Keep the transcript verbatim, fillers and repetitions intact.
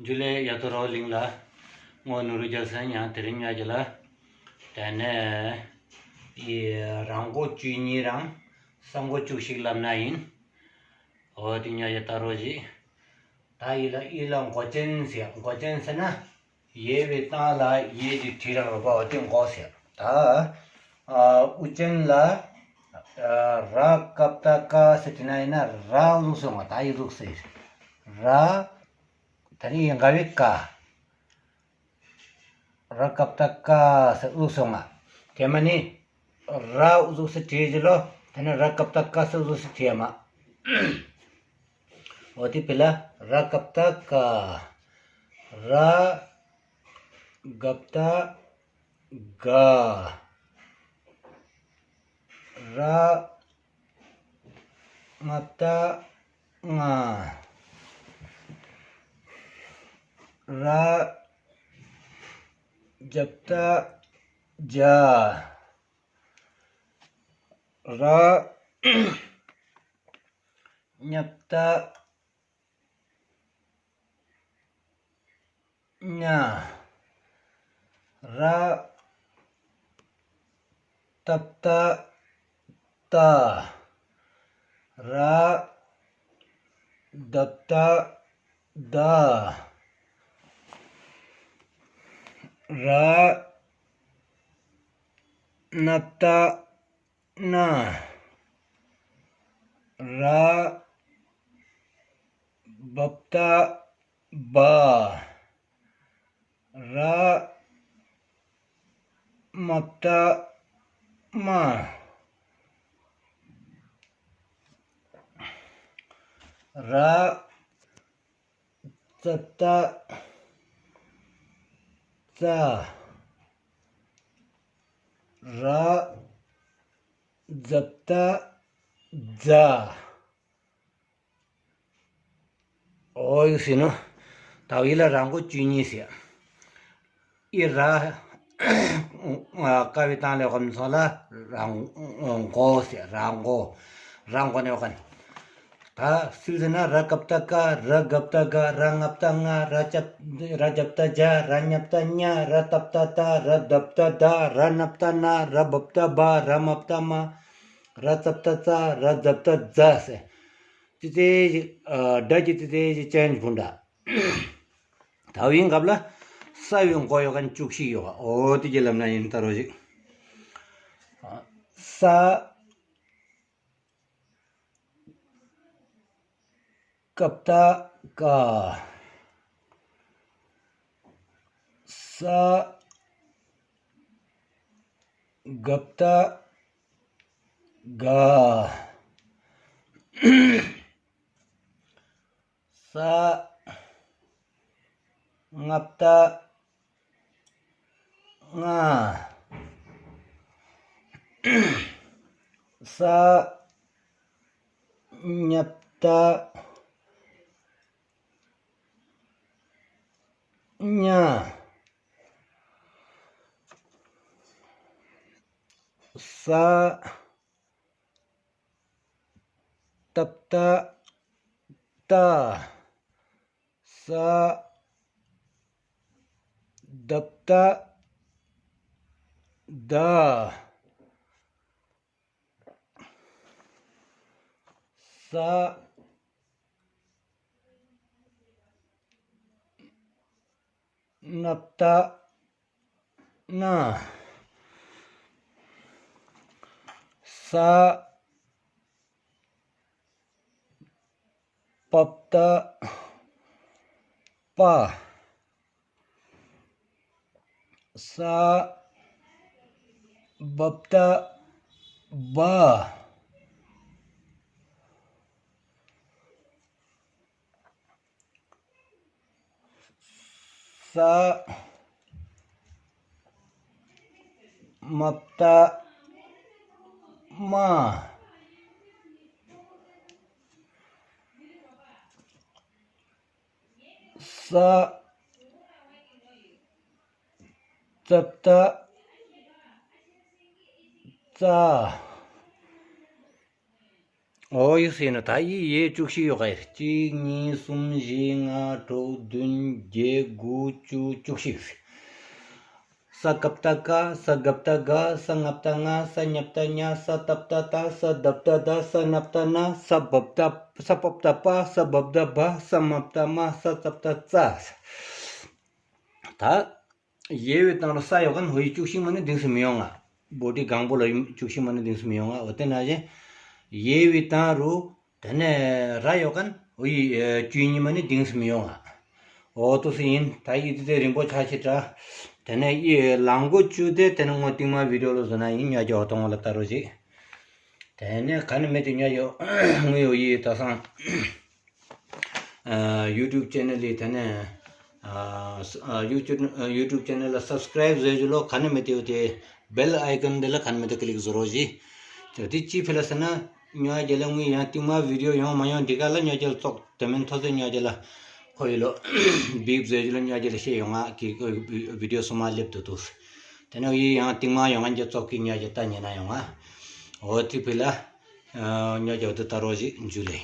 ཇུ་ལེ་ཡ་ཏོ་རོ་ལིང་ལ། ངོ་ནུ་རུ་རྒྱལ་སན་ཡང་དེ་རིང་ཡ་གི་ལ། དེ་ནས་ཡི་རང་མགོ་བཅུ་གཉིས་རང་ས་མགོ་བཅུ་ཞིག་ལབ་ན་ཡིན། འོ་དེ་ཉ་ཡ་ཏ་རོ་ཞིག་ད་ཡི་ལ་ཡི་ལ་མགོ་ཅན་ཟེར། མགོ་ཅན་ཟེར་ན། ཡེ་བའི་སྟངས་ལ་ཡེ་གི་བྲིས་རང་རོ་པ་འོ་དེ་མགོ་ཟེར། ད་ཨ་དབུ་ཅན་ལ་ཨ་ར་ཀ་པ་ཏ་ཀ་ཟེར་བྲིས་ན་ཡིན་ན་ར་ལུགས་སོང་བ། ད་ཡི་ལུགས་ཟེར། ར། ད་ནི་ཡི་འགའ་བའི་ཀ། ར་ཀ་པ་ཏ་ཀ་ཟེར་ལུགས་སོང་བ། དེ་མ་ནི་ར་ལུགས་སུ་བྲིས་ཀྱི་ལོ། ད་ནི་ར་ཀ་པ་ཏ་ཀ་ཟེར་ལུགས་སུ་བྲིས་མ། འོ་དེ་བི་ལ་ར་ཀ་པ་ཏ་ཀ། ར་ག་པ་ཏ་ག། ར་ང་པ་ཏ་ང་། ར་ཇ་པ་ཏ་ཇ། ར་ཉ་པ་ཏ་ཉ། ར་ཏ་པ་ཏ་ཏ། ར་ད་པ་ཏ་ད། ར་ན་པ་ཏ་ན། ར་བ་པ་ཏ་བ། ར་མ་པ་ཏ་མ། ར་ཙ་པ་ཏ་ཙ། ར་ཛ་པ་ཏ་ཛ། འོ་ཡུ་སི་ནོ། ད་ཡི་ལ་ར་མགོ་བཅུ་གཉིས་ཟེར། ཡི་ར་ཀ་བའི་སྟངས་ལས་གོམས་སོང་ལ་ར་མགོ་ཟེར། ར་མགོ། ར་མགོ་ནས་གོམས། ད་སིལ་ཟེར་ན་ར་ཀ་པ་ཏ་ཀ། ར་ག་པ་ཏ་ག། ར་ང་པ་ཏ་ང་། ར་ཅ་ར་ཇ་པ་ཏ་ཇ། ར་ཉ་པ་ཏ་ཉ། ར་ཏ་པ་ཏ་ཏ། ར་ད་པ་ཏ་ད། ར་ན་པ་ཏ་ན། ར་བ་པ་ཏ་བ། ར་མ་པ་ཏ་མ། ར་ཙ་པ་ཏ་ཙ། ར་ཛ་པ་ཏ་ཛ་ཟེར། ཙི་ཙི་ཞིག་ཨ་སྒྲ་གི་ཙི་ཙི་ཞིག་ཅན་བུ་འདྲ། ད་བིང་སྐབས་ལ་ས་བིང་གོ་ཡོ་གན་བཅུ་གཅིག་ཡོ་ག་འོ་དེ་གི་ལབ་ན་ཡིན་ད་རོ་ཞིག་ས་ཀ་པ་ཏ་ཀ། ས་ག་པ་ཏ་ག། ས་ང་པ་ཏ་ང་། ས་ཉ་པ་ཏ་ཉ། ས་ད་པ་ཏ་ཏ། ས་ད་པ་ཏ་ད། ས་ན་པ་ཏ་ན། ས་པ་པ་ཏ་པ། ས་བ་པ་ཏ་བ། ས་མ་པ་ཏ་མ། ས་ཙ་པ་ཏ་ཙ། ཨོ་ཡོད་ཟེར་ན་ད་ཡི་ཡེ་བཅུ་བཞི་ཡོད་ག་ཡེ། གཅིག་གཉིས་གསུམ་བཞི་ལྔ་དྲུག་བདུན་བརྒྱད་དགུ་བཅུ་བཅུ་བཞི། ས་ག་བཏགས་སྐ། ས་ག་བཏགས་སྒ། ས་ང་བཏགས་སྔ། ས་ཉ་བཏགས་སྙ། ས་ཏ་བཏགས་ཏ། ས་ད་བཏགས་སྡ། ས་ན་བཏགས་སྣ། ས་བ་བཏགས། ས་པ་བཏགས་སྤ། ས་བ་བཏགས་སྦ། ས་མ་བཏགས་སྨ། ས་ཙ་བཏགས་སྩ། ད་ཡེ་བའི་སྟེང་ལ་ས་ཡོད་མཁན་ཧོ་ཡི་བཅུ་བཞི་མ་ནི་དིང་སི་མི་ཡོང་ང་། བོ་ཊི་གང་པོ་ལ་བཅུ་བཞི་མ་ནི་དིང་སི་མི་ཡོང་ང་། འོ་དེ་ན་བཞིན་ཡེ་བའི་སྟེང་རུ་དེ་ནས་ར་ཡོད་མཁན་ཧོ་ཡི་བཅུ་གཉིས་མ་ནི་དིང་སི་མི་ཡོང་ང་། འོ་དུ་སི་ཡིན། ད་ཡི་དེ་རིང་པོ་ཆ་ཤི་དྲ། དེ་ནས་ཡི་ལང་གོ་བཅུ་དེ་དེ་ནས་ངོ་རྟིང་མ་བི་ཌི་ཡོ་ལ་བཟོ་ན་ཡིན། ཉ་རྒྱ་འོ་དང་ལ་ལྟ་རོ་ཞིག། དེ་ནས་ག་ནི་མེད་དེ་ཉ་རྒྱ་ངུ་ཡོ་ཡི་ད་སང་ཡུ་ཊུབ་ཅེ་ནལ་ལི་དེ་ནས་ཡུ་ཊུབ་ཡུ་ཊུབ་ཅེ་ནལ་ལ་སབ་སི་ཀ་རའིབ་བཟོས་ཇུ་ལོ། ག་ནི་མེད་དེ་ཡོ་དེ་བེལ་ཨའི་ཀོན་དེ་ལ་ག་ནི་མེད་དེ་ཀི་ལིག་བཟོ་རོ་ཞིག། དེ་ཅི་ཕི་ལ་ཟེར་ན་ཉ་རྒྱ་ལ་ངུ་ཡང་རྟིང་མ་བི་ཌི་ཡོ་ཡོང་མ་ཡོང་འདི་ག་ལ་ཉ་རྒྱ་ལ་ཙོག་དེ་མིན་ཐོ་སེ་ཉ་རྒྱ་ལ་ཁོ་ཡི་ལོ་བིབ་བཟོས་ཇུ་ལོ། ཉ་རྒྱ་ལ་ཤེས་ཡོང་ང་ཀི་བི་ཌི་ཡོ་སོ་མ་ལེབ་ཏུ་ཏུ། དེ་ནས་ཡི་ཡང་རྟིང་མ་ཡོང་ང་རྒྱ་ཙོག་གི་ཉ་རྒྱ་ལ་ལྟ་ཉན་ན་ཡོང་ང་། འོ་དེ་ཕི་ལ་ཉ་རྒྱ་ལ་ལྟ་རོ་ཞིག། འཇུ་ལེ།